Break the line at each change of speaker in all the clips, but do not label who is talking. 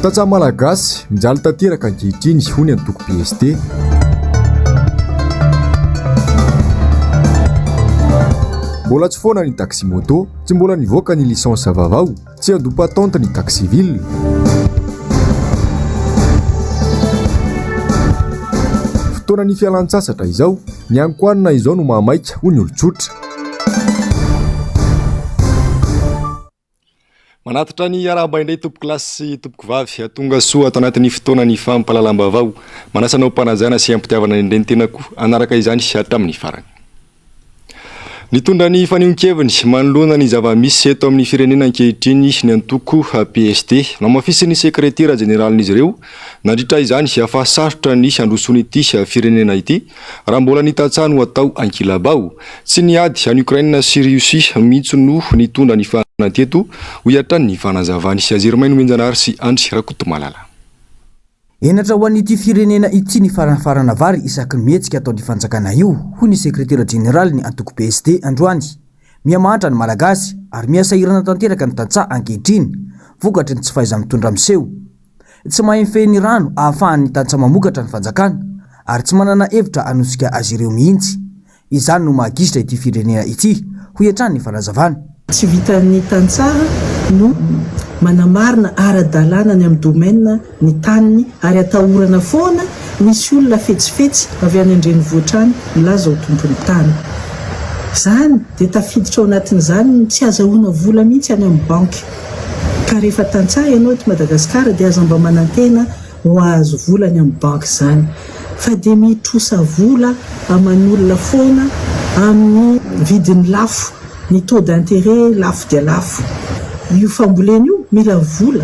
Tantsaha Malagasy, mijaly tanteraka ankehitriny, hoy ny antoko PSD. Mbola tsy foana ny taxi moto, tsy mbola nivoaka ny licence vaovao, tsy handoa patente ny taxi ville. Fotoanan'ny fialan-tsasatra izao, ny ankohanina izao no mahamaika, hoy ny olon-tsotra.
Manatitra ny arahaba indray tompoko lahy sy tompoko vavy, tonga soa ato anatin'ny fotoana ny fampahalalam-baovao. Manasa anao am-panajana sy am-pitiavana indray ny tenako hanaraka izany hatramin'ny farany. Nitondra ny fanehoan-keviny manoloana ny zava-misy eto amin'ny firenena ankehitriny ny antoko PSD. Nohamafisin'ny sekretera jeneralin'izy ireo nandritra izany fa sarotra ny handrosoan'ity firenena ity raha mbola ny tantsaha no atao ankilabao. Tsy ny ady any Ukraine sy Russie mihitsy no nitondra ny fahantrana teto, hoy hatrany ny fanazavany. Germain Nomenjanahary sy Andry Rakotomalala.
Henatra ho an'ity firenena ity ny fanafarana vary isaky ny mihetsika ataon'ny fanjakana io, hoy ny sekretera jeneralin'ny antoko PSD androany. Miha mahantra ny Malagasy ary miha sahirana tanteraka ny tantsaha ankehitriny, vokatry ny tsy fahaiza-mitondra miseho. Tsy mahay mifehy ny rano ahafahan'ny tantsaha mamokatra ny fanjakana ary tsy manana hevitra hanosika azy ireo mihitsy. Izany no maha gisitra ity firenena ity, hoy hatrany ny fanazavana.
Tsy vitan'ny tantsaha no manamarina ara-dalàna any amin'ny domaine ny taniny ary atahorana foana misy olona fetsifetsy avy any an-drenivohitra any milaza ho tompon'ny tany. Izany dia tafiditra ao anatin'izany ny tsy azahoana vola mihitsy any amin'ny banky. Ka rehefa tantsaha ianao eto Madagasikara dia aza mba manantena ho ahazo vola any amin'ny banky izany fa dia mitrosa vola aman'olona foana amin'ny vidiny lafo, ny taux d'intérêt lafo dia lafo. Io fambolena io mila vola,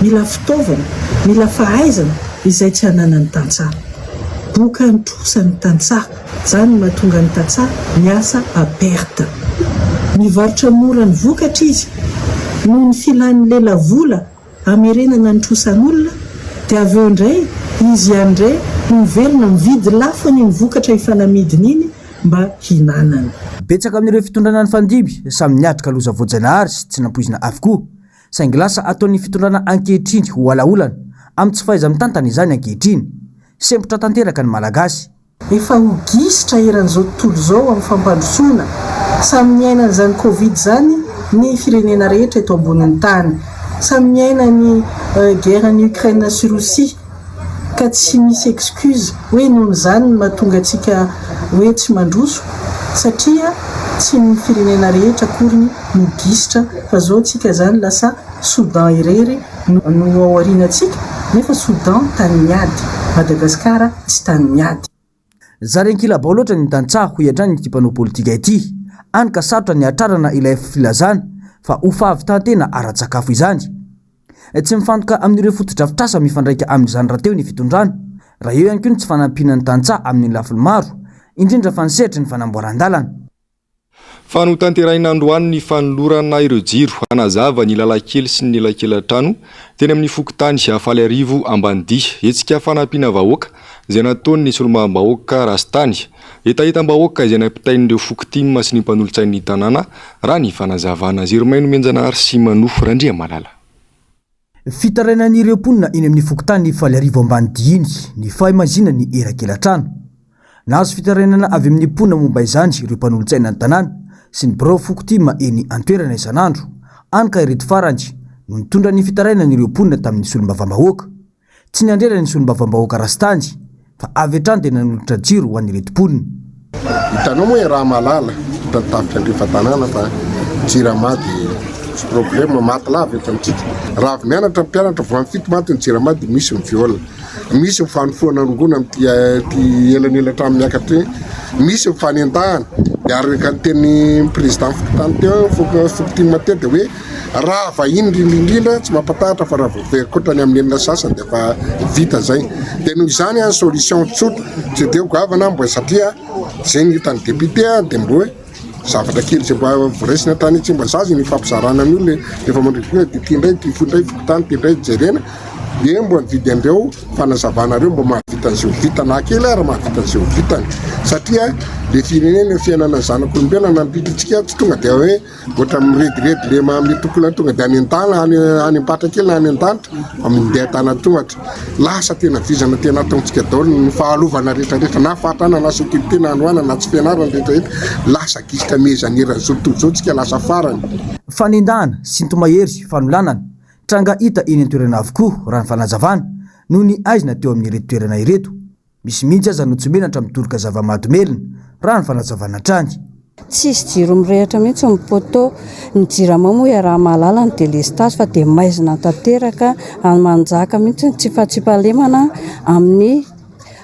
mila fitaovana, mila fahaizana izay tsy ananan'ny tantsaha. Bokan'ny trosa ny tantsaha, izany no mahatonga ny tantsaha miasa à perte. Mivarotra mora ny vokatra izy noho ny filan'ny lelavola Hamerenana ny trosan'olona dia avy eo indray izy ihany indray no miverina mividy lafo an'iny vokatra efa namidiny iny mba hinanany.
Betsaka amin'ireo fitondrana nifandimby samy niatrika loza voajanahary sy tsy nampoizina avokoa, saingy lasa ataon'ny fitondrana ankehitriny ho alaolana amin'ny tsy fahaiza-mitantana izany ankehitriny. Sempotra tanteraka ny Malagasy.
Efa ho gisitra eran'izao tontolo izao amin'ny fampandrosoana. Samy miaina an'izany Covid izany ny firenena rehetra eto ambonin'ny tany. Samy miaina ny guerre any Ukraine sy Russie. Ka tsy misy excuse hoe nohon'izany no mahatonga antsika hoe tsy mandroso satria tsy ny firenena rehetra akoriny no gisitra fa zao tsika zany lasa Soudan irery no ao aorianantsika nefa Soudan tany miady, Madagascar tsy tany miady.
Zary ankilabao loatra ny tantsaha hoy hatrany ity mpanao politika ity, any ka sarotra ny hahatrarana ilay filazana fa ho fahavitan-tena ara-tsakafo izany. Tsy mifantoka amin'ireo fotodrafitrasa mifandraika amin'izany rahateo ny fitondrana, raha eo ihany koa ny tsy fanampiana ny tantsaha amin'ny lafiny maro, indrindra fa ny sehatry ny fanamboaran-dalana.
Fa notanterahina androany ny fanolorana ireo jiro hanazava ny lalan-kely sy ny elakelan-trano teny amin'ny fokontany Faliarivo Ambanidia. Hetsika fanampiana vahoaka izay nataon'ny solombavambahoaka Rastany. Hetahetam-bahoaka izay nampitain'ireo foko tim sy ny mpanolotsain'ny tanàna raha ny fanazavana. Germain Nomenjanahary sy Manoa Randriamalala.
Fitarainan'ireo mponina eny amin'ny fokontany Faliarivo Ambanidia iny ny fahaimazinan'ny elakelan-trano. Nahazo fitarainana avy amin'ny mponina momba izany ireo mpanolotsaina ny tanàna sy ny birao fokotim eny an-toerana isan'andro, hany ka ireto farany no nitondra ny fitarainan'ireo mponina tamin'ny solombavambahoaka. Tsy niandry ela ny solombavambahoaka Rastany fa avy hatrany dia nanolotra jiro ho an'ireto mponina.
Hitanao moa iaraha mahalala eto an-tafika andrefan-tanàna fa jirama dia tsy problème, maty lava eto amintsika. Raha avy mianatra ny mpianatra vao amin'ny fito maty ny jirama dia misy ny viol, misy ny fanofoana rongony amin'ity ity elanelan-trano miakatra ity, misy ny fanendahana. Dia araka ny tenin'ny président fokontany teo, foko fokotim teo dia hoe Raha vahiny indrindra indrindra tsy mampatahotra fa raha vao very koa ny amin'ny enina sasany dia efa vita zay. Dia noho izany an solution tsotra tsy dia goavana mba satria zay ny hitan'ny député an dia mbo hoe zavatra kely zay mba voraisina tany Tsimbazaza ny fampizarana ny olona rehefa mandray vola dia ity indray ity indray fokontany ity indray jerena. Dia mba nividy an'ireo fanazavana ireo mba mahavita an'izay ho vita na kely ary mahavita an'izay ho vitany satria le firenena fiainana ny zanak'olombelona nandritra antsika tsy tonga dia hoe ohatra mirediredy le amin'ny tokolany tonga dia any an-dala any any am-patra kely na any an-danitra fa mindeha an-tanan-tohatra lasa tena vizana tena ataontsika daholo ny fahalovana rehetra rehetra na fahatrana na sécurité na hanoanana na tsy fianarana rehetra rehetra lasa gisitra mehezan'ny eran'izao tontolo izao tsika lasa farany.
Fanendahana, sinto-mahery, fanolanana, Tranga hita eny an-toerana avokoa, raha ny fanazavana, noho ny haizina teo amin'ireto toerana ireto. Misy mihitsy aza no tsy menatra mitoroka zava-mahadomelina, raha ny fanazavana hatrany.
Tsisy jiro mirehitra mihitsy ny poteau. Ny jirama moa iaraha-mahalala ny delestazy fa dia maizina tanteraka ary manjaka mihitsy ny tsy fandriampahalemana amin'ny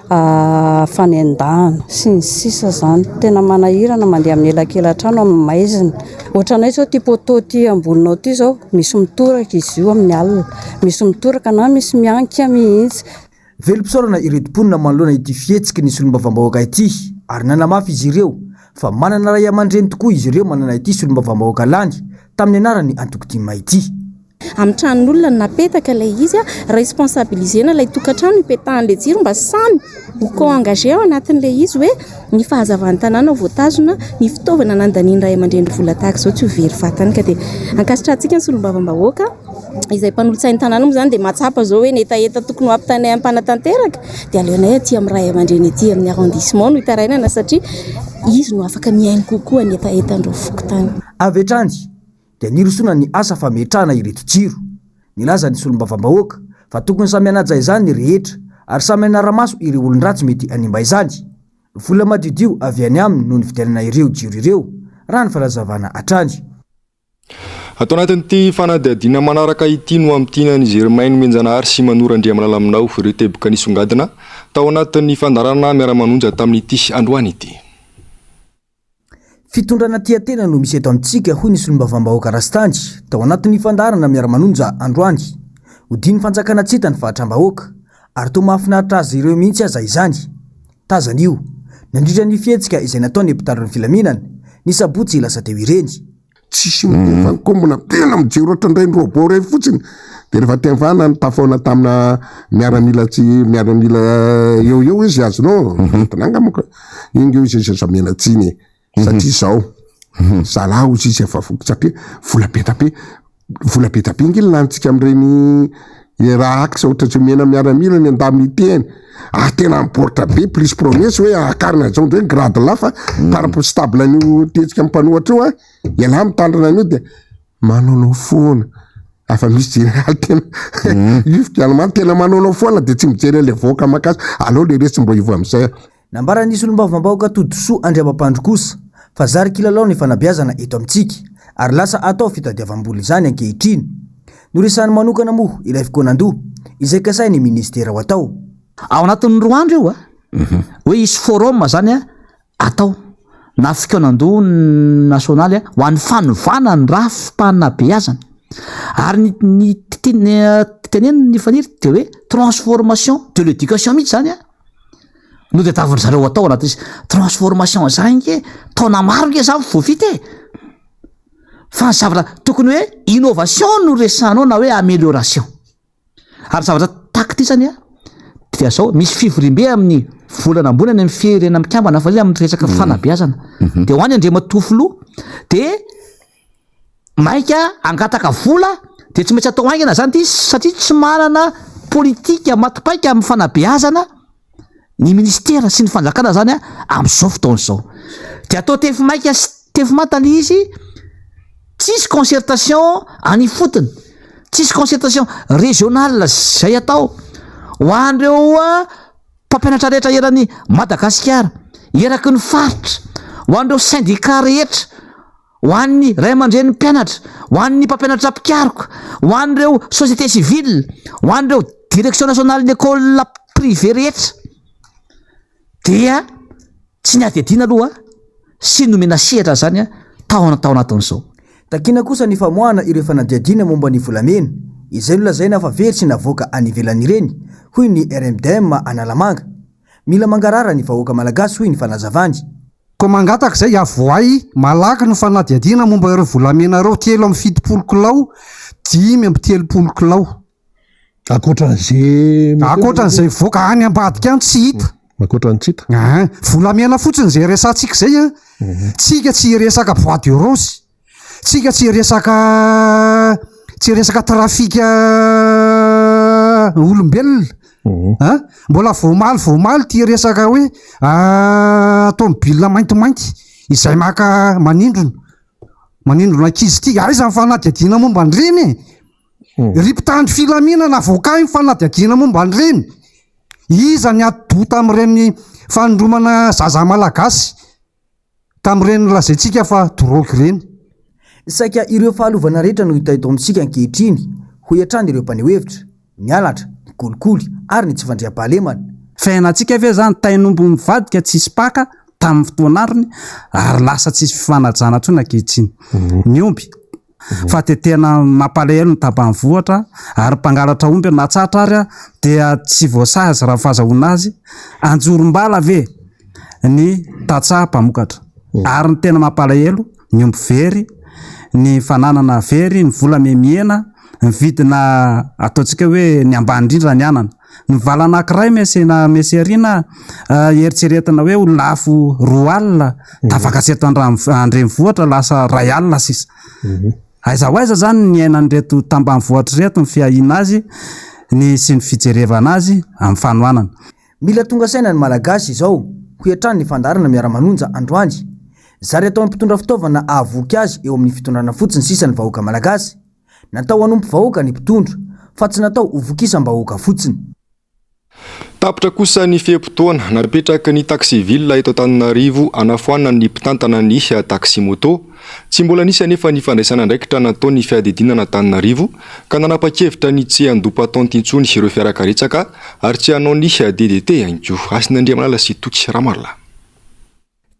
fanendahana sy ny sisa izany. Tena manahirana mandeha amin'ny elakelan-trano amin'ny maizina. Ohatranay izao ity poteau ity amboninao ity izao, misy mitoraka izy io amin'ny alina. Misy mitoraka na misy mihanika mihitsy.
Velom-pisaorana ireto mponina manoloana ity fihetsiky ny solombavambahoaka ity ary nanamafy izy ireo fa manana ray aman-dreny tokoa izy ireo manana ity solombavambahoaka lany tamin'ny anaran'ny antoko tim ity.
Amin'ny tranon'olona no napetaka ilay izy, responsabiliser-na ilay tokantrano ipetahan'ilay jiro mba samy ho co-engagé ao anatin'ilay izy hoe ny fahazavan'ny tanàna ho voatazona, ny fitaovana nandanian'ny ray aman-dreny vola tahaka izao tsy ho very vatany ka dia ankasitrahantsika ny solombavambahoaka izay mpanolotsain'ny tanàna moa izany dia mahatsapa izao hoe ny hetaheta tokony ho ampitainay amin'ny mpanatanteraka dia aleonay aty amin'ny ray aman-dreny aty amin'ny arrondissement no hitarainana satria izy no afaka mihaino kokoa ny hetahetan'ireo fokontany.
Avy hatrany dia nirosoana ny asa fametrahana ireto jiro. Nilaza ny solombavambahoaka fa tokony samy hanaja izany ny rehetra ary samy hanara-maso ireo olon-dratsy mety hanimba izany. Vola madiodio avy any aminy no nividianana ireo jiro ireo, raha ny fanazavana hatrany.
Ato anatin'ity fanadihadiana manaraka ity no hamintinan'i Germain Nomenjanahary sy Manoro Andriamalala aminao ireo teboka nisongadina tao anatin'ny fandaharana Miara-manonja tamin'ity androany ity.
Fitondrana tia tena no misy eto amintsika, hoy ny solombavambahoaka Rastany, tao anatin'ny fandaharana Miara-manonja androany. Hodian'ny fanjakana tsy hita ny fahatram-bahoaka, ary toa mahafinaritra azy ireo mihitsy aza izany. Tazana io, nandritra ny fihetsika izay nataon'ny mpitandro ny filaminana, ny sabotsy lasa teo ireny.
Tsisy miteny fa mikombona tena mijery ohatran'ireny robot ireny fotsiny de rehefa tena nitafaona tamina miaramila tsy miaramila eo eo izy azonao tinanga moka iny eo izy aza miala tsiny e satria zao zalahy ozy izy efa voky satria vola be da be vola be da be nge lanintsika amin'ireny raha axe ohatra tsy omena miaramila ny indemnité any ary tena miporte be plus promesse hoe akarina zao ndray grade la fa par rapport stable an'io tetika mpanohatra io a ialahy mitandrina an'io de manaonao foana afa misy jeneraly tena io fikialomano tena manaonao foana de tsy mijery an'le vahoaka makasy aleo le resy mbo hivo am'izay.
Nambaran'ny solombavambahoaka Todisoa Andriamampandry kosa fa zary kilalao ny fanabeazana eto amintsika ary lasa atao fitadiavam-bola izany ankehitriny. Noresahany manokana moa ilay fikaonandoha izay kasain'ny minisitera ho atao.
Ao anatin'ny roa andro io a, hoe hisy forum zany a atao na fikaonandoha nasionaly ho an'ny fanovana ny rafi-panabeazana ary ny ny teneniny Faniry dia hoe transformation de l'éducation mihitsy zany a. no tadiavin-dry zareo atao anatin'izy transformation zany nge taona maro nge zany vao vita e! Fa ny zavatra tokony hoe innovation no resahanao na hoe amélioration. Ary ny zavatra tahaka ity zany an, dia zao, misy fivoriambe amin'ny volana ambony any amin'ny firenena mikambana fa amin'ny resaka fanabeazana. Dia ho any Andriamatoa Filoha dia Maika hangataka vola dia tsy maintsy atao haingana izany ity satria tsy manana politika maty paika amin'ny fanabeazana ny ministera sy ny fanjakana izany amin'izao fotoana izao. Dia atao tefy maika sy tefy manta ilay izy, tsisy concertation any ifotony, tsisy concertation régionale izay atao ho an'ireo mpampianatra rehetra eran'i Madagasikara, eraky ny faritra, ho an'ireo syndicat rehetra, Ho an'ny ray aman-drenin'ny mpianatra, ho an'ny mpampianatra mpikaroka, ho an'ireo société civile, ho an'ireo direction nationale ny école privée rehetra dia tsy niadiadiana aloha sy nomena sehatra izany tao tao anatin'izao.
Takiana kosa ny famoahana ireo fanadihadiana momba ny volamena, izay nolazaina fa very sy navoaka any ivelany ireny, hoy ny RMDM Analamanga. Mila mangarahara ny vahoaka malagasy, hoy ny fanazavany.
Koa mangataka izay avoahy malaky ny fanadihadiana momba ireo volamena ireo, 73 kilao, 35 kilao.
Ankoatran'izay
Ankoatran'izay mivoaka any ambadika any tsy hita.
Ankoatran'ny tsy hita.
Aa, volamena fotsiny izay resahantsika izay an. Tsika tsy hiresaka bois de rose, tsika tsy hiresaka tsy hiresaka trafic olombelona. An, mbola vao omaly vao omaly ity resaka hoe tomobile maintimainty izay maka manindrona, manindrona ankizy ity. Aiza ny fanadihadiana momba an'ireny e? Ry mpitandro filaminana avoakay ny fanadihadiana momba an'ireny. Iza ny atidoha tamin'ireny fanindromana zaza malagasy tamin'ireny lazaintsika fa drogue ireny?
Saika ireo fahalovana rehetra no hita eto amintsika ankehitriny, hoy hatrany ireo mpaneho hevitra, ny halatra, ny kolikoly ary ny tsy fandriampahalemana.
Fiainantsika ve zany tain'omby mivadika tsisy paka tamin'ny fotoan'androny ary lasa tsisy fifanajana intsony ankehitriny. Ny omby fa dia tena mampalahelo ny tambanivohitra ary mpangalatra omby na tratra ary dia tsy voasazy raha ny fahazahoana azy, anjorom-bala ve ny tantsaha mpamokatra ary ny tena mampalahelo ny omby very, ny fananana very, ny vola mihena, ny vidina ataontsika hoe ny ambany indrindra ny anana. Ny vala anankiray mesena meseriana eritreretina hoe ho lafo 20 alina, tafakatra eto an-drenivohitra lasa 1 alina sisa. Aiza ho aiza zany ny iainan'ireto tambanivohitra ireto ny fiahiana azy ny sy ny fijerevana azy amin'ny fanohanana.
Mila tonga saina ny Malagasy izao, hoy hatrany ny fandaharana Miara-manonja androany. Zary ataon'ny mpitondra fitaovana hahavoky azy eo amin'ny fitondrana fotsiny sisa ny vahoaka Malagasy. Natao hanompo vahoaka ny mpitondra, fa tsy natao ho vokisam-bahoaka fotsiny.
Tapitra kosa ny fe-potoana napetraky ny taxi ville eto Antananarivo hanafoanana ny mpitantana ny taxi moto. Tsy mbola nisy anefa ny fandraisana andraikitra nataon'ny fiadidiana an'Antananarivo ka nanapa-kevitra ny tsy handoa patente intsony ireo fiarakaretsaka ary tsy hanao ny DDT ihany koa. Hasina Andriamalala sy Toky Ramarolahy.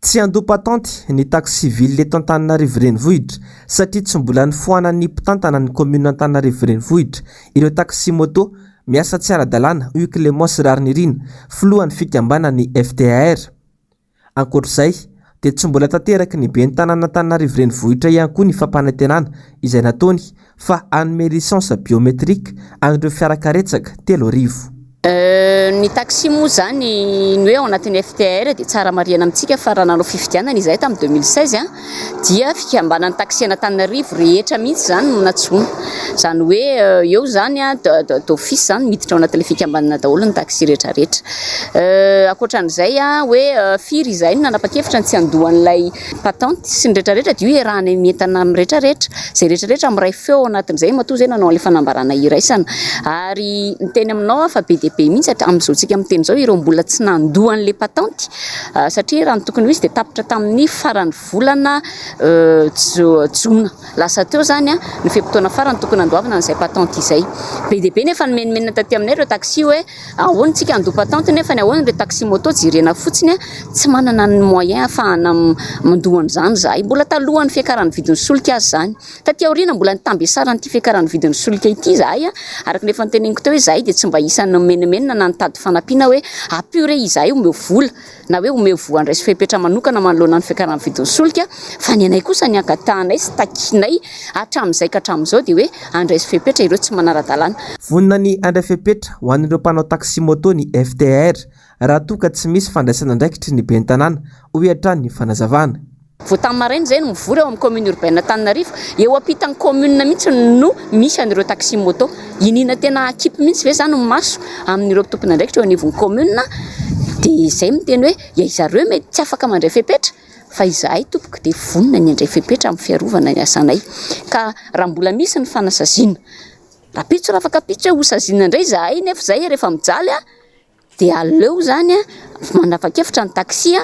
Tsy handoa patente ny taxi ville eto Antananarivo Renivohitra satria tsy mbola nifoanan'ny mpitantana ny kaominina Antananarivo Renivohitra ireo taxi moto miasa tsy ara-dalàna hoy Clémence Raharinirina, filohan'ny fikambanan'ny FTAR. Ankoatra izay dia tsy mbola tanteraky ny ben'ny tanàn'Antananarivo Renivohitra ihany koa ny fampanantenana izay nataony fa hanome licence biométrique an'ireo fiarakaretsaka 3000.
Ny taxi moa izany, ny hoe ao anatin'ny FTR dia tsara marihana amintsika fa raha nanao fifidianana izahay tamin'ny 2016 dia fikambanan'ny taxi an'Antananarivo rehetra mihitsy izany no nantsoina. Izany hoe eo izany d'office izany miditra ao anatin'ilay fikambanana daholo ny taxi rehetra rehetra. Ankoatran'izay hoe firy izahay no nanapa-kevitra ny tsy handoa an'ilay Patente sy ny rehetra rehetra dia io iarahanay mientana amin'ny rehetra rehetra, izay rehetra rehetra miray feo ao anatin'izay matoa izay nanao an'ilay fanambarana iraisana. Ary miteny aminao aho fa be dia be mihitsy hatramin'izao tsika miteny izao ireo mbola tsy nandoa an'ilay patente satria raha ny tokony ho izy dia tapitra tamin'ny faran'ny volana jona lasa teo izany ny fe-potoana farany tokony handoavana an'izay patente izay. Be dia be nefa nimenomenona taty aminay ireo taxi hoe Ahoana tsika handoa patente nefa ny ahoana ireo taxi moto jerena fotsiny a, tsy manana ny moyen ahafahana mandoa an'izany izahay, mbola talohan'ny fiakaran'ny vidin'ny solika aza izany, taty aoriana mbola nitambesaran'ity fiakaran'ny vidin'ny solika ity izahay a, araka ny efa noteneniko teo hoe izahay dia tsy mba isan'ny nimenomenona na nitady fanampiana hoe ampio re izahay omeo vola na hoe omeo voa andraiso fepetra manokana manoloana ny fiakaran'ny vidin'ny solika fa ny anay kosa ny angatahanay sy takianay hatramin'izay ka hatramin'izao dia hoe andraiso fepetra ireo tsy manara-dalàna.
Vonona ny handray fepetra ho an'ireo mpanao taxi-moto ny FTR raha toa ka tsy misy fandraisana andraikitry ny ben'ny tanàna, hoy hatrany ny fanazavana.
Vao tamin'ny maraina izay no mivory ao amin'ny commune urbaine Antananarivo. Eo ampitan'ny commune mihitsy no misy an'ireo taxi moto. Iniana tena akipy mihitsy ve izany ny maso amin'ireo tompon'andraikitra eo anivon'ny commune? Dia izay miteny hoe ya izareo mety tsy afaka mandray fepetra fa izahay tompoko dia vonona ny handray fepetra amin'ny fiarovana ny asanay. Ka raha mbola misy ny fanasaziana rahampitso raha afaka ampitso hoe hosaziana indray izahay nefa izahay rehefa mijaly Dia aleo izany manapa-kevitra ny taxi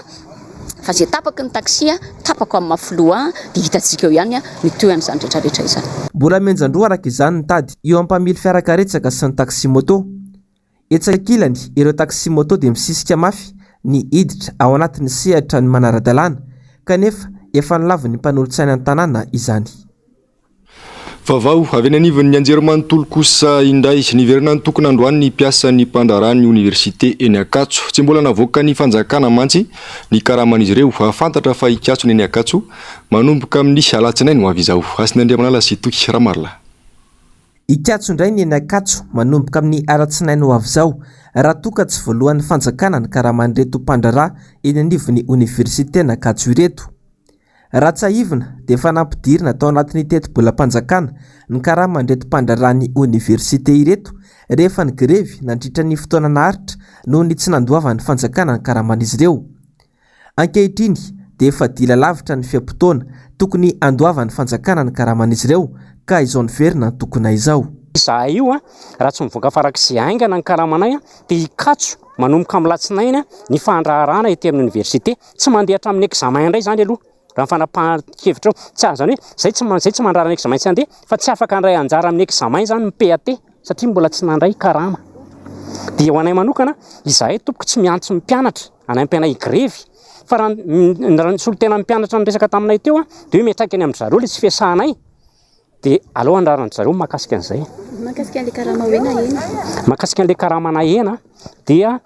fa izay tapaky ny taxi tapako amin'ny maha filoha ahy dia hitantsika eo ihany ny tohin'izany rehetra rehetra izany.
Mbola mihenjan-droa araka izany ny tady eo amin'ny mpamily fiarakaretsaka sy ny taxi-moto. Etsy ankilany, ireo taxi-moto dia misisika mafy ny hiditra ao anatin'ny sehatra ny manara-dalàna kanefa efa nolavin'ny mpanolotsaina ny tanàna izany.
Vaovao avy eny anivon'ny anjerimanontolo kosa indray, niverina nitokona androany ny mpiasan'ny mpandraharaha ny oniversite eny Ankatso. Tsy mbola navoakan'ny fanjakana mantsy ny karaman'izy ireo. Fantatra fa hikatso ny eny Ankatso manomboka amin'ny alatsinainy ho avy izao. Hasina Andriamanala sy Toky Ramarolahy.
Hikatso indray ny eny Ankatso manomboka amin'ny alatsinainy ho avy izao raha toa ka tsy voalohan'ny fanjakana ny karaman'ireto mpandraharaha eny anivon'ny oniversiten'Ankatso ireto. Raha tsiahivina dia efa nampidirina tao anatin'ny tetibolam-panjakana ny karaman'ireto mpandraharaha ny oniversite ireto rehefa nigrevy nandritra ny fotoana naharitra noho ny tsy nandoavan'ny fanjakana ny karaman'izy ireo. Ankehitriny dia efa dila lavitra ny fe-potoana tokony handoavan'ny fanjakana ny karaman'izy ireo ka izao niverina nitokona izao.
Izahay io raha tsy mivoaka farak'izay haingana ny karamanay dia hikatso manomboka amin'ny latsinainy ny fandraharahana ety amin'ny oniversite. Tsy mandeha hatramin'ny examen indray izany aloha raha ny fanapahan-kevitra eo. Tsy izany hoe izay tsy izay tsy mandrara ny examen tsy handeha fa tsy afaka handray anjara amin'ny examen izany ny PAT satria mbola tsy nandray karama. Dia ho anay manokana, izahay tompoko tsy miantso ny mpianatra hanampy anay higrevy fa raha ny solontenan'ny mpianatra niresaka taminay teo dia hoe miantraika any amin-dry zareo ilay tsy fiasanay. Dia aleo andraran-dry zareo mahakasika an'izay.
Mahakasika an'ilay karama hoe nahena.
Mahakasika an'ilay karama nahena dia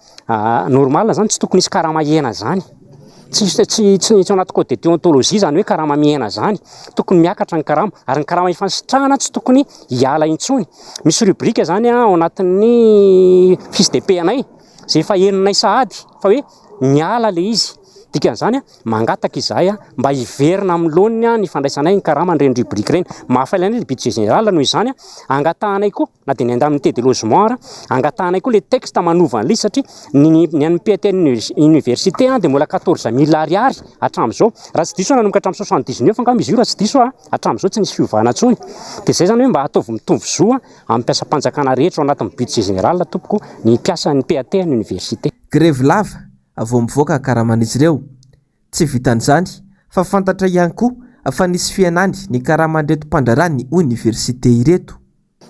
normal zany tsy tokony hisy karama hena zany. Tsy tsy tsy tsy ao anaty code de déontologie zany hoe karama mihena zany. Tokony miakatra ny karama ary ny karama efa nisitrahana tsy tokony hiala intsony. Misy rubrique zany ao anatin'ny fiche de paie anay izay efa henonay sahady fa hoe niala ilay izy. Dikan'izany Mangataka izahay mba hiverina amin'ny laoniny ny fandraisanay ny karaman'ireny rubrique ireny. Mahafaly anay ny budget général noho izany angatahanay koa na dia ny indemnité de logement ara, angatahanay koa ilay texte manova an'ilay izy satria ny ny an'ny PTN université dia mbola 14000 ariary hatramin'izao. Raha tsy diso aho nanomboka hatramin'ny 79 angamba izy io raha tsy diso aho, hatramin'izao tsy nisy fiovana intsony. Dia izay izany hoe mba ataovy mitovy zo amin'ny mpiasam-panjakana rehetra ao anatin'ny budget général tompoko ny mpiasan'ny PAT an'ny université.
Grevy lava vao mivoaka karaman'izy ireo. Tsy vitan'izany fa fantatra ihany koa fa nisy fihenany ny karaman'ireto mpandraharaha ny oniversite ireto.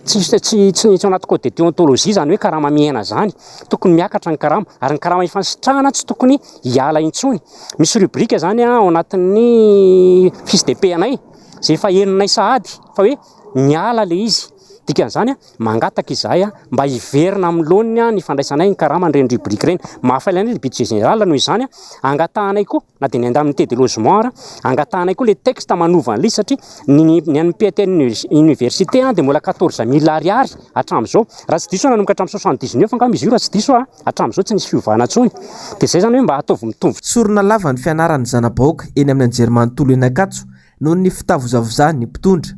Tsy tsy tsy tsy ao anaty code de déontologie izany hoe karama mihena izany. Tokony miakatra ny karama ary ny karama efa nisitrahana tsy tokony hiala intsony. Misy rubrique izany ao anatin'ny fiche de paie anay izay efa henonay sahady fa hoe niala ilay izy. Dikan'izany Mangataka izahay mba hiverina amin'ny laoniny ny fandraisanay ny karaman'ireny rubrique ireny. Mahafaly anay ny budget général noho izany angatahanay koa na dia ny indemnité de logement ara, angatahanay koa ilay texte manova an'ilay izy satria ny ny an'ny PTN université dia mbola 14000 ariary hatramin'izao. Raha tsy diso aho nanomboka hatramin'ny 79 angamba izy io raha tsy diso aho, hatramin'izao tsy nisy fiovana intsony. Dia izay izany hoe mba ataovy mitovy.
Sorona lava ny fianaran'ny zana-bahoaka eny amin'ny anjerimanontolo eny Ankatso noho ny fitavozavozan'ny mpitondra.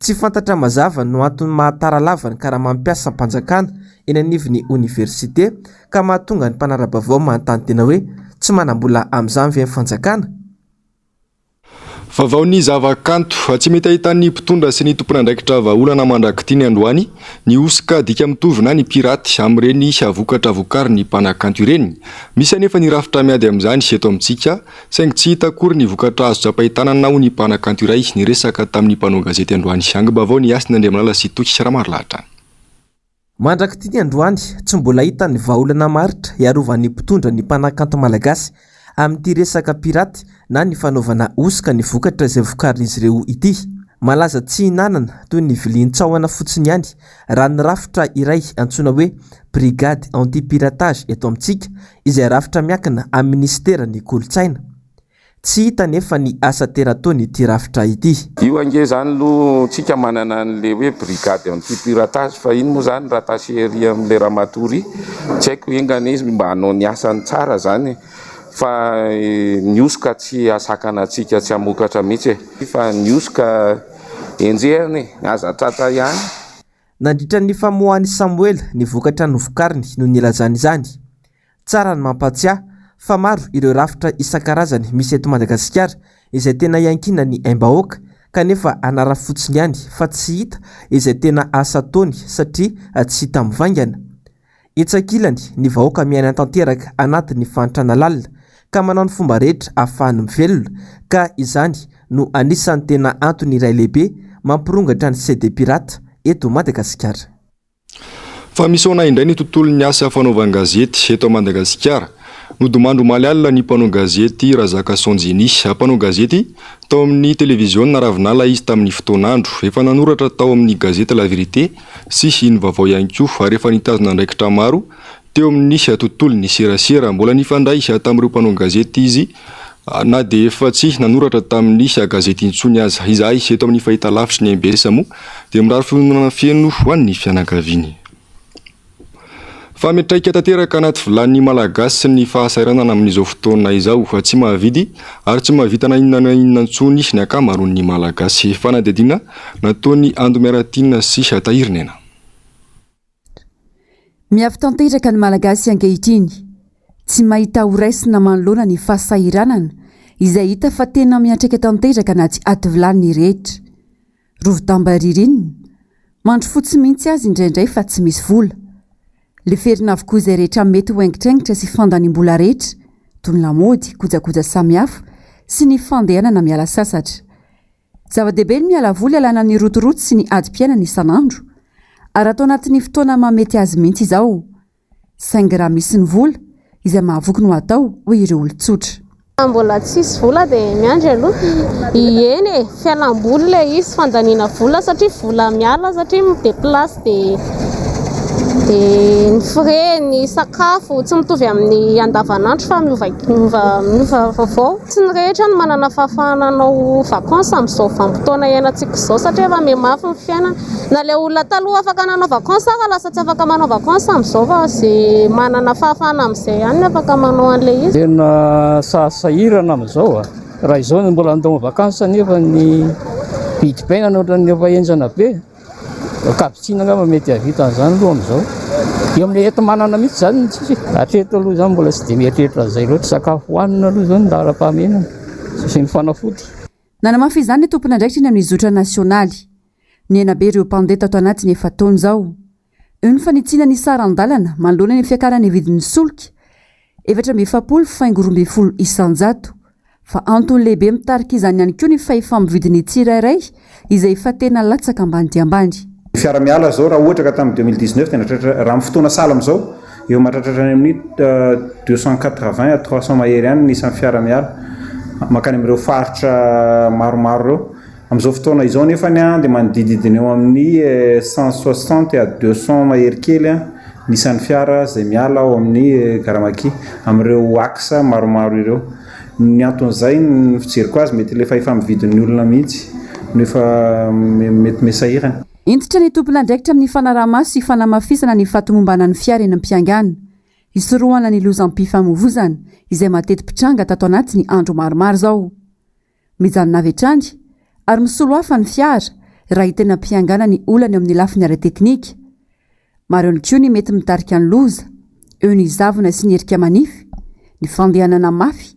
Tsy fantatra mazava no antony maha tara lava ny karamam-piasam-panjakana eny anivon'ny oniversite ka mahatonga ny mpanara-baovao manontany tena hoe tsy manam-bola amin'izany ve ny fanjakana?
Vaovao ny zava-kanto. Tsy mety ahitan'ny mpitondra sy ny tompon'andraikitra vahaolana mandrak'ity ny androany ny hosoka dika mitovy na ny piraty amin'ireny vokatra vokarin'ny mpanakanto ireny. Misy anefa ny rafitra miady amin'izany eto amintsika Saingy tsy hita akory ny vokatra azo tsapain-tanana hoy ny mpanakanto iray niresaka tamin'ny mpanao gazety androany. Angom-baovao ny Hasina Andriamalala sy Toky Ramarolahatra.
Mandrak'ity ny androany, tsy mbola hita ny vahaolana maharitra hiarovan'ny mpitondra ny mpanakanto malagasy amin'ity resaka piraty na ny fanaovana hosoka ny vokatra izay vokarin'izy ireo ity. Malaza tsy hinanana toy ny vilian-tsahona fotsiny ihany raha ny rafitra iray antsoina hoe Brigade anti-piratage eto amintsika izay rafitra miankina amin'ny minisiteran'ny Kolontsaina. Tsy hita anefa ny asa tena ataon'ity rafitra ity.
Io ange zany aloha tsika manana an'le hoe brigade anti piratage fa iny moa zany rattaché ery amin'le ramatoa ry, tsy haiko enga anie izy mba hanao ny asany tsara zany e, fa ny hosoka tsy hahasakana antsika tsy hamokatra mihitsy e, fa ny hosoka enjehina e, aza tratra ihany.
Nandritra ny famoahan'i Samoela ny vokatra novokariny no nilazany izany. Tsara ny mampahatsiahy fa maro ireo rafitra isan-karazany misy eto Madagasikara izay tena iankinan'ny aim-bahoaka kanefa anara fotsiny ihany fa tsy hita izay tena asa ataony satria tsy hita mivaingana. Etsy ankilany, ny vahoaka miaina tanteraka anatin'ny fahantrana lalina ka manao ny fomba rehetra ahafahany mivelona ka izany no anisan'ny tena antony iray lehibe mampirongatra ny CD pirate eto Madagasikara.
Fa misaona indray ny tontolon'ny asa fanaovan-gazety eto Madagasikara. Nodimandry omaly alina ny mpanao gazety Razakason Jenny. Mpanao gazety tao amin'ny televiziona Ravinala izy tamin'ny fotoan'andro. Efa nanoratra tao amin'ny gazety La Vérité sy Iny Vaovao ihany koa ary efa nitazona andraikitra maro teo amin'ny tontolon'ny serasera. Mbola nifandray tamin'ireo mpanao gazety izy. Na dia efa tsy nanoratra tamin'ny gazety intsony aza izahay eto amin'ny fahitalavitry ny mbs moa dia mirary fiononana feno ho an'ny fianakaviany. Fa miantraika tanteraka anaty vilanin'ny Malagasy ny fahasahiranana amin'izao fotoana izao. Tsy mahavidy ary tsy mahavita na inona na inona intsony ny ankamaroan'ny Malagasy. Fanadihadiana nataon'i Ando Miaratiana sy Tahirinena.
Miafy tanteraka ny Malagasy ankehitriny. Tsy mahita ho raisina manoloana ny fahasahiranana izay hita fa tena miantraika tanteraka anaty ativilany ny rehetra. Rovi-damba ririnina, mandry fotsy mihitsy aza indraindray fa tsy misy vola. Leferina avokoa izay rehetra mety ho haingitraingitra sy fandaniam-bola rehetra, toy ny lamaody, kojakoja samihafa sy ny fandehanana miala sasatra. Zava-dehibe ny miala voly hialana amin'ny rotoroto sy ny adim-piainana isan'andro, ary atao anatin'ny fotoana mahamety azy mihitsy izao. Saingy raha misy ny vola, izay mahavoky no atao, hoy ireo olon-tsotra.
Raha mbola tsisy vola dia miandry aloha. Eny e, fialam-boly ilay izy, fandaniana vola satria vola miala satria mi-deplace dia dia ny frais, ny sakafo, tsy mitovy amin'ny andavanandro fa miova miova miova vaovao. Tsy ny rehetra no manana fahafahana hanao vacances amin'izao vanim-potoana iainantsika izao satria efa mihamafy ny fiainana. Na ilay olona taloha afaka nanao vacances ary lasa tsy afaka manao vacances amin'izao fa izay manana fahafahana amin'izay ihany no afaka manao an'ilay izy.
Tena sahirana amin'izao a! Raha izao no mbola handao vacances nefa ny vidim-piainana ohatran'ny efa henjana be. Ankavitsiana angamba mety hahavita an'izany aloha amin'izao. Eo amin'ilay enti-manana mihitsy izany no tsisy e. Hatreto aloha izany mbola tsy dia mieritreritra an'izay loatra. Sakafo hohanina aloha izao no laharam-pahamehana sy ny fanafody.
Nanamafy izany ny tompon'andraikitra eny amin'ny zotra nasionaly. Nihena be ireo mpandeha tato anatin'ny efa-taona izao. Eo ny fanitsiana ny saran-dalana manoloana ny fiakaran'ny vidin'ny solika, 44 faingo 12%. Fa antony lehibe mitarika izany ihany koa ny fahefa-mividin'ny tsirairay izay efa tena latsaka ambany dia ambany.
Ny fiara miala izao raha ohatra ka tamin'ny 2019 dia nahatratra, raha amin'ny fotoana sahala amin'izao, eo mahatratratra any amin'ny 280 à 300 mahery any ny isan'ny fiara miala mankany amin'ireo faritra maromaro ireo. Amin'izao fotoana izao nefany dia manodididina eo amin'ny 160 à 200 mahery kely ny isan'ny fiara izay miala ao amin'ny Gara Maki amin'ireo axe maromaro ireo. Ny anton'izay ny fijeriko azy mety ilay fahefa-mividin'ny olona mihitsy no efa mety miha-sahirana.
Hentitra ny tompon'andraikitra amin'ny fanaraha-maso sy fanamafisana ny fahatomombanan'ny fiara eny am-piangana. Hisorohana ny lozam-pifamoivozana izay mateti-pitranga tato anatin'ny andro maromaro izao. Mijanona avy hatrany ary misolo hafa ny fiara raha hita eny am-piangana ny olana eo amin'ny lafiny ara-teknika. Maro ihany koa ny mety mitarika ny loza, eo ny zavona sy ny erika manify, ny fandehanana mafy,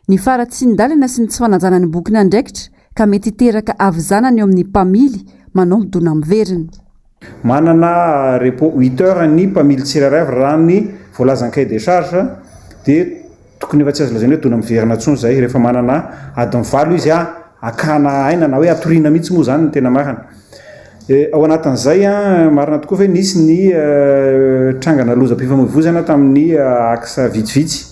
ny faharatsian-dalana sy ny tsy fanajana ny bokin'andraikitra ka mety hiteraka havizanana eo amin'ny mpamily manao midona miverina.
Manana repos huit heures ny mpamily tsirairay avy raha ny voalazan'ny cahier des charges dia Tokony efa tsy azo lazaina hoe dona miverina intsony izay rehefa manana adiny valo izy hakana aina na hoe hatoriana mihitsy moa izany no tena marina. Ao anatin'izay, marina tokoa ve nisy ny trangana lozam-pifamoivoizana tamin'ny axe vitsivitsy.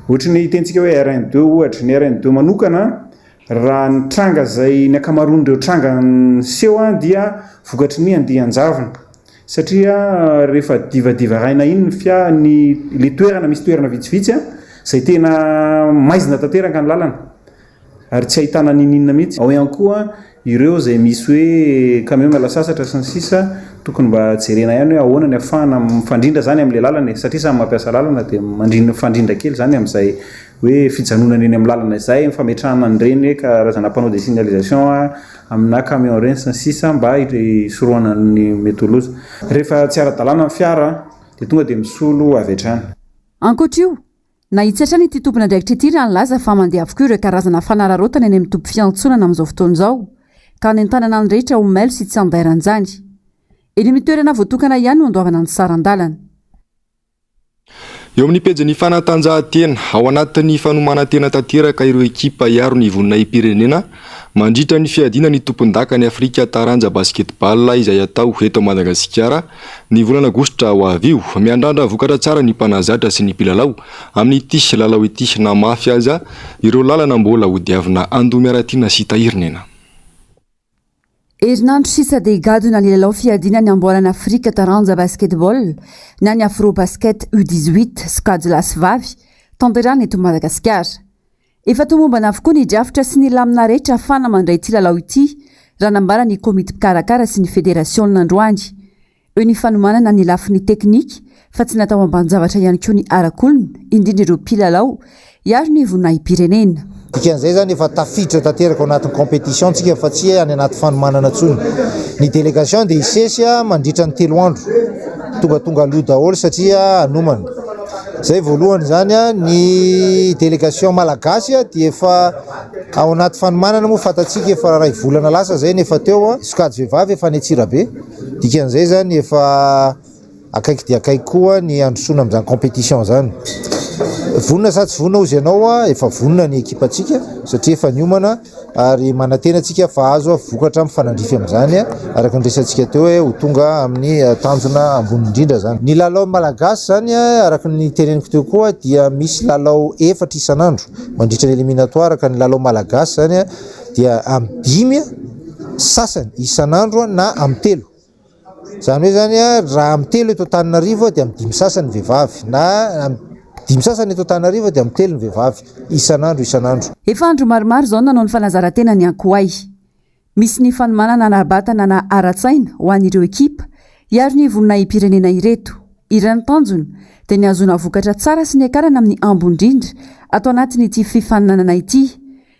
Ohatry ny hitentsika hoe RN deux ohatra, ny RN deux manokana raha ny tranga izay ny ankamaroan'ireo tranga niseho dia vokatry ny andian-javona. Satria rehefa divadivaraina iny ny fia ny le toerana misy toerana vitsivitsy a izay tena maizina tanteraka ny lalana ary tsy ahitana niniana mihitsy. Ao ihany koa ireo izay misy hoe camion miala sasatra sy ny sisa tokony mba jerena ihany hoe ahoana ny afahana mifandrindra zany amin'ilay lalana e satria samy mampiasa lalana dia mandrindra mifandrindra kely zany amin'izay hoe fijanonana eny amin'ny lalana izay, ny fametrahana an'ireny hoe karazana panneau de signalisation amina camion ireny sy ny sisa mba hisorohana ny mety ho loza. Rehefa tsy ara-dalàna ny fiara dia tonga dia misolo avy hatrany.
Ankoatra io, nahitsy hatrany ity tompon'andraikitra ity raha nilaza fa mandeha avokoa ireo karazana fanararaotana eny amin'ny toby fiantsonana amin'izao fotoana izao, ka hanentanana ny rehetra ho mailo sy tsy handairan'izany. Eny amin'ny toerana voatokana ihany no andoavana ny saran-dalana.
Eo amin'ny pejin'ny fanatanjahantena, ao anatin'ny fanomanan-tena tanteraka ireo ekipa hiaro ny voninahi-pirenena mandritra ny fiadiana ny tompondakan'i Afrika taranja basketball izay hatao eto Madagasikara ny volana aogositra ho avy io. Miandrandra vokatra tsara ny mpanazatra sy ny mpilalao amin'ity lalao ity na mafy aza ireo lalana mbola hodiavina Andomiaratiana sy Tahirinena.
Herinandro sisa dia higadona ny lalao fiadiana ny amboaran'i Afrika taranja basketball na ny Afrobasket U 18 sokajy lahy sy vavy, tanterahina eto Madagasikara. Efa tomombana avokoa ny drafitra sy ny lamina rehetra ahafahana mandray ity lalao ity, raha nambaran'ny komity mpikarakara sy ny federasiona androany. Eo ny fanomanana ny lafiny teknika fa tsy natao ambanin-javatra ihany koa ny arak'olona, indrindra ireo mpilalao, hiaro ny voninahi-pirenena.
Dikan'izay izany efa tafiditra tanteraka ao anatin'ny compétition tsika fa tsy any anaty fanomanana intsony. Ny délégation dia hisesy mandritra ny telo andro. Tongatonga aloha daholo satria hanomana. Izay voalohany izany, ny délégation malagasy dia efa ao anaty fanomanana moa fantatsika efa iray volana lasa izay no efa teo. Sokajy vehivavy efa any Antsirabe. Dikan'izay izany efa akaiky dia akaiky koa ny handrosoana amin'izany compétition izany. Vonona sa tsy vonona hozy ianao? Efa vonona ny ekipantsika satria efa niomana ary manantena antsika fa azo vokatra mifanandrify amin'izany araka ny resatsika teo hoe ho tonga amin'ny tanjona ambony indrindra izany. Ny lalao malagasy izany araka ny teneniko teo koa dia misy lalao efatra isan'andro mandritra ny éliminatoire ka ny lalao malagasy izany dia amin'ny dimy sasany isan'andro na amin'ny telo. Izany hoe izany raha amin'ny telo eto Antananarivo dia amin'ny dimy sasany ny vehivavy na amin'ny dimy sasany eto Antananarivo dia amin'ny telo ny vehivavy isan'andro isan'andro.
Efa andro maromaro izao no nanao ny fanazaran-tena ny Ankoay. Misy ny fanomanana ara-batana na ara-tsaina ho an'ireo ekipa hiaro ny voninahi-pirenena ireto. Iray ny tanjona dia ny hahazoana vokatra tsara sy niakarana amin'ny ambony indrindra ato anatin'ity fifaninanana ity.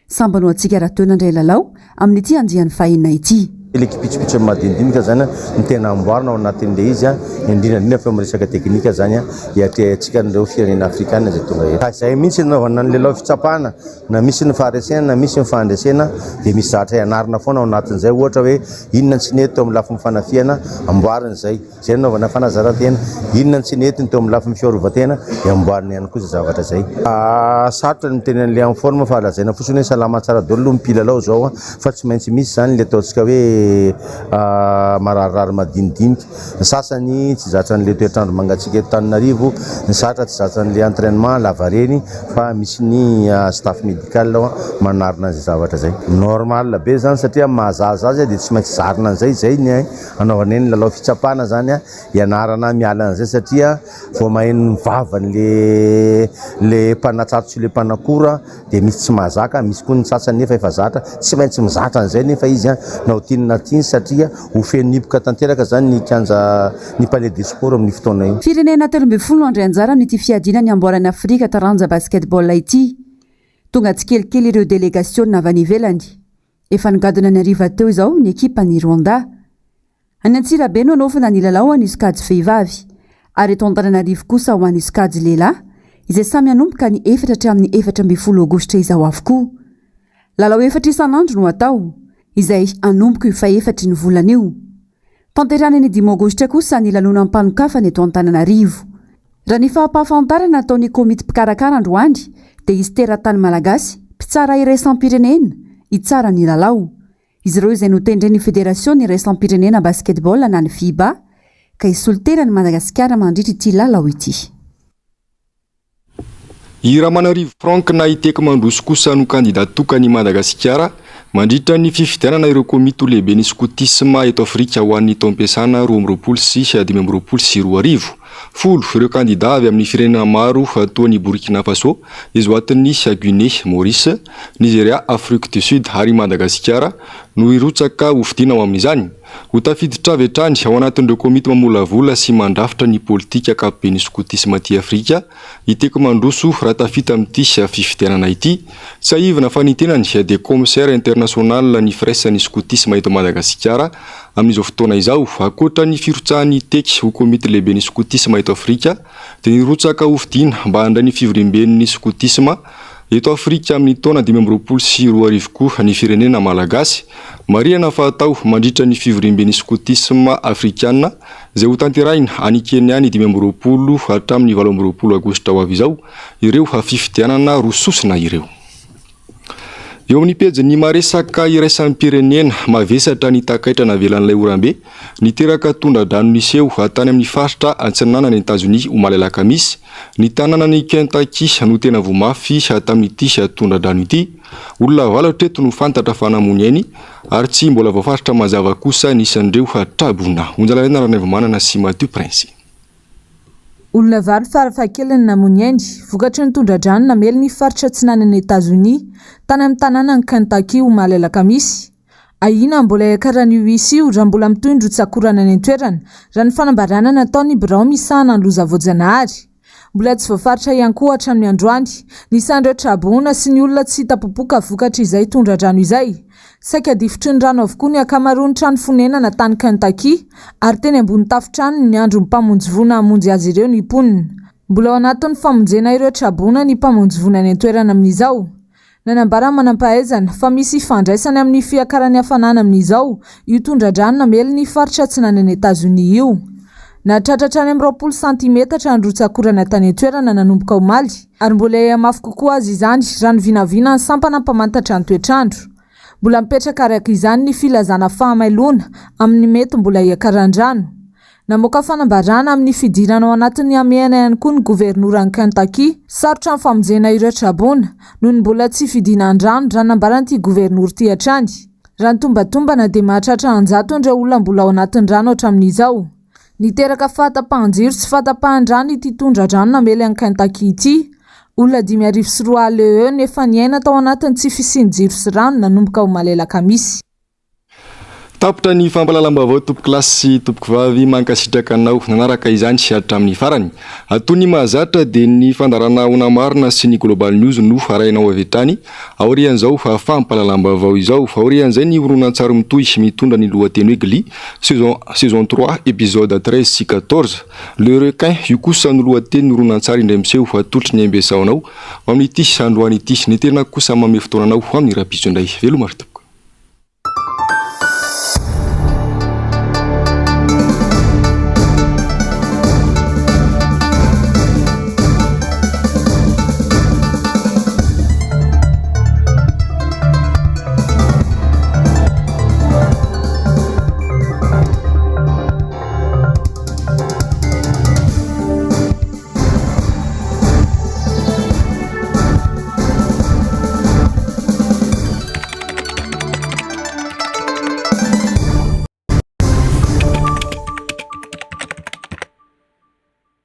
Sambany ho antsika rahateo nandray lalao amin'ity andiany fahenina ity.
Ilay kipitsopitsony madinidinika zany no tena amboarina ao anatin'ilay izy, indrindra indrindra fa eo amin'ny resaka teknika zany hiatrehantsika an'ireo firenena afrikana izay tonga eto. Izay mihitsy no nanaovana ny lalao fitsapana, na misy ny faharesena na misy ny fahandresena dia misy zavatra ianarana foana ao anatin'izay, ohatra hoe inona no tsy nety teo amin'ny lafiny fanafihana, amboarina izay. Izay no nanaovana fanazaran-tena. Inona no tsy nety ny teo amin'ny lafiny fiarovan-tena dia amboarina ihany koa izay zavatra izay. Sarotra ny miteny an'ilay en forme fa lazaina fotsiny hoe salama tsara daholo aloha ny mpilalao izao fa tsy maintsy misy izany ilay ataontsika hoe mararirary madinidinika. Ny sasany tsy zatra an'ilay toetr'andro mangatsiaka eto Antananarivo, ny satra tsy zatra an'ilay entraînement lavareny fa misy ny staff médical ao manarina an'izay zavatra izay. Normal be izany satria amin'ny maha zaza azy dia tsy maintsy zarina an'izay, izay ny Hanaovana eny lalao fitsapana zany a, hianarana miala an'izay satria vao maheno ny vavan'le le mpanatsatso sy le mpanakora dia misy tsy mahazaka, misy koa ny sasany nefa efa zatra, tsy maintsy mizatra an'izay nefa izy a, na ho tiany na tiany satria ho feno hipoka tanteraka zany ny kianja ny palais des sports amin'io fotoana io.
Firenena 13 no handray anjara amin'ity fiadiana ny amboaran'i Afrika taranja basketball ity. Tonga tsikelikely ireo delegasiona avy any ivelany. Efa nigadona ny hariva teo izao ny ekipan'i Rwanda. Any Antsirabe no hanaovana ny lalao ho an'ny sokajy vehivavy ary eto Antananarivo kosa ho an'ny sokajy lehilahy izay samy hanomboka ny efatra hatramin'ny 14 aogositra izao avokoa. Lalao efatra isan'andro no hatao izay hanomboka io fahefatry ny volana io. Tanterahina ny dimy aogositra kosa ny lanonam-panokafana eto Antananarivo. Raha ny fampahafantarana nataon'ny komity mpikarakara androany dia hisy teratany malagasy, mpitsara iraisam-pirenena, hitsara ny lalao. Izy ireo izay notendren'ny Federasiona iraisam-pirenena basketball na ny FIBA ka hisolo tena an'i Madagasikara mandritra ity lalao ity.
I Ramanarivo Franck na i Teky Mandroso kosa no kandida tokan'i Madagasikara mandritra ny fifidianana ireo komity ho lehiben'ny skotisma eto Afrika ho an'ny taom-piasana 2022 2025. Folo ireo kandida avy amin'ny firenena maro toa an'i Burkina Faso, Eswatini, Guinée, Maurice, Nigeria, Afrique du Sud ary Madagasikara no hirotsaka hofidiana ho amin'izany. Ho tafiditra avy hatrany ao anatin'ireo komity mamolavola sy mandrafitra ny politika ankapoben'ny skotisma aty Afrika i Teko Mandroso raha tafita amin'ity fifidianana ity. Tsiahivina fa ny tenany dia Commissaire international ny firaisan'ny skotisma eto Madagasikara amin'izao fotoana izao. Ankoatra ny firotsahan'i Teky ho komity lehiben'ny skotisma eto Afrika dia nirotsaka hofidiana mba handray ny fivoriamben'ny skotisma Eto Afrika amin'ny taona 2025 koa ny firenena malagasy. Marihana fa hatao mandritra ny fivoriamben'ny skotisma afrikana izay hotanterahina any Kenya ny 25 hatramin'ny 28 aogositra ho avy izao ireo fifidianana roa sosona ireo. Eo amin'ny pejin'ny maresaka iraisam-pirenena, mavesatra ny takaitra navelan'ilay orambe niteraka tondra-drano niseho tany amin'ny faritra Atsinanana Etazonia omaly alakamisy. Ny tanànan'i Kentucky no tena voa mafy tamin'ity tondra-drano ity. Olona valo hatreto no fantatra fa namoy ny ainy ary tsy mbola voafaritra mazava kosa ny isan'ireo traboina. Onjalalaina Ranaivomanana sy Mathieu Prince.
Olona valo farafahakeliny namoy ny ainy, vokatry ny tondra-drano namely ny faritra atsinanan'i Etazonia, tany amin'ny tanànan'i Kentucky omaly alakamisy. Ahiana mbola hiakaran'io isa io raha mbola mitohy ny rotsak'orana any an-toerana, raha ny fanambarana nataon'ny birao misahana ny loza voajanahary. Mbola tsy voafaritra ihany koa hatramin'ny androany ny isan'ireo traboina sy ny olona tsy hita popoka vokatr'izay tondra-drano izay. Saika difotry ny rano avokoa ny ankamaroan'ny trano fonenana tany Kentucky ary teny ambony tafontrano ny niandry ny mpamonjy voina hamonjy azy ireo ny mponina. Mbola ao anatin'ny famonjena ireo traboina ny mpamonjy voina any an-toerana amin'izao. Nanambara ny manampahaizana fa misy ifandraisany amin'ny fiakaran'ny hafanana amin'izao io tondra-drano namely ny faritra atsinanan'i Etazonia io. Nahatratra hatrany amin'ny 20 santimetatra ny rotsak'orana tany an-toerana nanomboka omaly, ary mbola hihamafy kokoa aza izany raha ny vinavinan'ny sampana mpamantatra ny toetr'andro. Mbola mipetraka araka izany ny filazana fahamailoana amin'ny mety mbola hiakaran-drano. Namoaka fanambarana amin'ny fidirana ao anatin'ny hamehana ihany koa ny governoran'i Kentucky. Sarotra ny famonjena ireo traboina, noho ny mbola tsy fidinan-drano, raha nambaran'ity governora ity hatrany. Raha ny tombatombana dia mahatratra an-jatony ireo olona mbola ao anatin'ny rano hatramin'izao. Niteraka fahatapahan-jiro sy fahatapahan-drano ity tondra-drano namely an'i Kentucky ity. Olona 2005 eo eo no efa niaina tao anatin'ny tsy fisian'ny jiro sy rano nanomboka omaly alakamisy.
Tapitra ny fampahalalam-baovao tompokolahy sy tompokovavy mankasitraka anao nanaraka izany hatramin'ny farany. Toy ny mahazatra dia ny fandaharana Ahoana Marina sy ny Global News no harahinao avy hatrany aorian'izao fampahalalam-baovao izao. Aorian'izay ny horonantsary mitohy mitondra ny lohateny hoe Glee saison saison trois épisode 13 sy 14. Le requin io kosa no lohatenin'ny horonantsary indray miseho atolotry ny MBSA ho anao amin'ity androany ity. Ny tenako kosa manome fotoana anao ho amin'ny rahampitso indray. Veloma ry tompoko.